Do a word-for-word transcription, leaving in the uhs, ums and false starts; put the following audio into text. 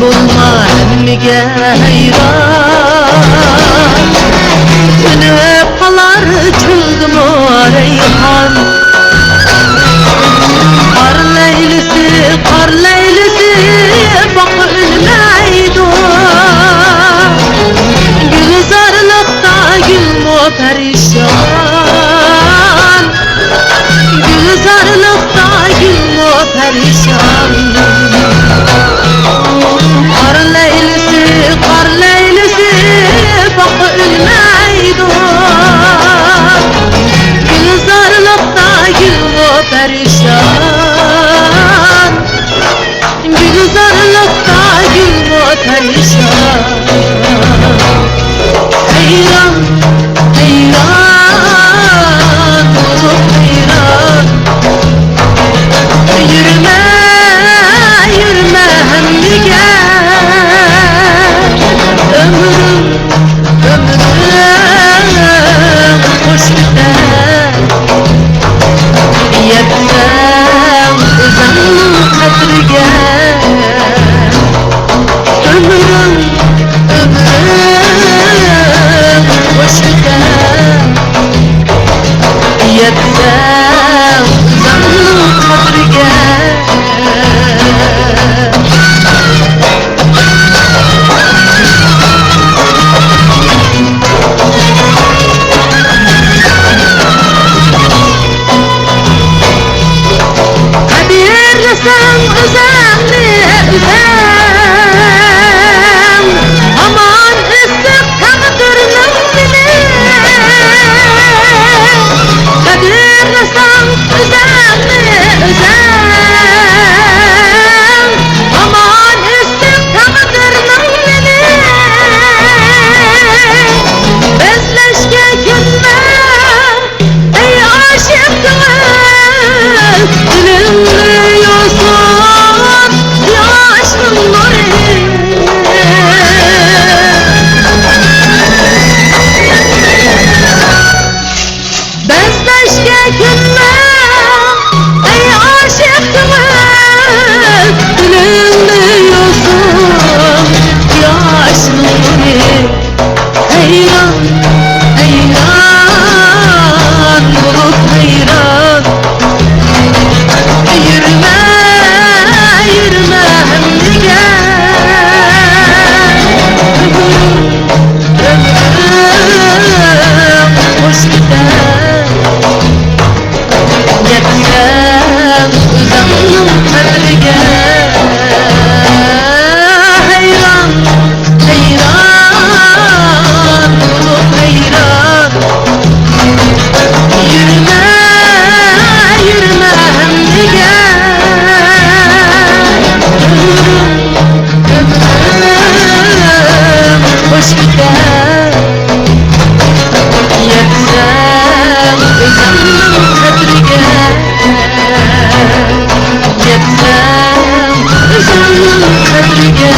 بولما ھەممىگە ھەيران، ئۈنۈپ قالار چۆلدىمۇ رەيھان. قار لەيلىسى، قار لەيلىسى، باققا ئۈنمەيدۇ. گۈلزارلىقتا گۈلمۇ پەرىشان، گۈلزارلىقتا گۈلمۇ پەرىشان. قار لەيلىسى، قار لەيلىسى، باققا ئۈنمەيدۇ. گۈلزارلىقتا گۈلمۇ پەرىشان، گۈلزارلىقتا گۈلمۇ پەرىشان. ھەيران، ھەيران، بولۇپ ھەيران. يۈرمە، يۈرمە ھەممىگە، ئۆمرۈڭ، ئۆمرۈڭ خوش ئۆتەر. يەتسەڭ ئۆزۈڭنىڭ قەدرىگە، ئۆمرۈڭ، ئۆمرۈڭ خوش ئۆتەر. يەتسەڭ ئۆزۈڭنىڭ قەدرىگە. قەدىرلىسەڭ ئۆزۈڭنى ئۆزۈڭ، ھامان ئىسسىق تەقدىرنىڭ نىلى. قەدىرلىسەڭ ئۆزۈڭنى ئۆزۈڭ، ھامان ئىسسىق تەقدىرنىڭ نىلى. بەزلەشكە كۆنمە، ئەي ئاشىق كۆڭۈل، دىلىڭنى يوسۇن قۇياشنىڭ نۇرى. بەزلەشكە كۆنمە، ئەي ئاشىق كۆڭۈل، دىلىڭنى يوسۇن قۇياشنىڭ نۇرى. ھەيران، ھەيران بولۇپ ھەيران. يۈرمە، يۈرمە ھەممىگە. ئۆمرۈڭ، ئۆمرۈڭ خوش ئۆتەر. يەتسەڭ ئۆزۈڭنىڭ قەدرىگە. ھەيران، ھەيران، بولۇپ ھەيران. يۈرمە، يۈرمە ھەممىگە. ئۆمرۈڭ، ئۆمرۈڭ خوش ئۆتەر. يەتسەڭ ئۆزۈڭنىڭ قەدرىگە. يەتسەڭ ئۆزۈڭنىڭ قەدرىگە.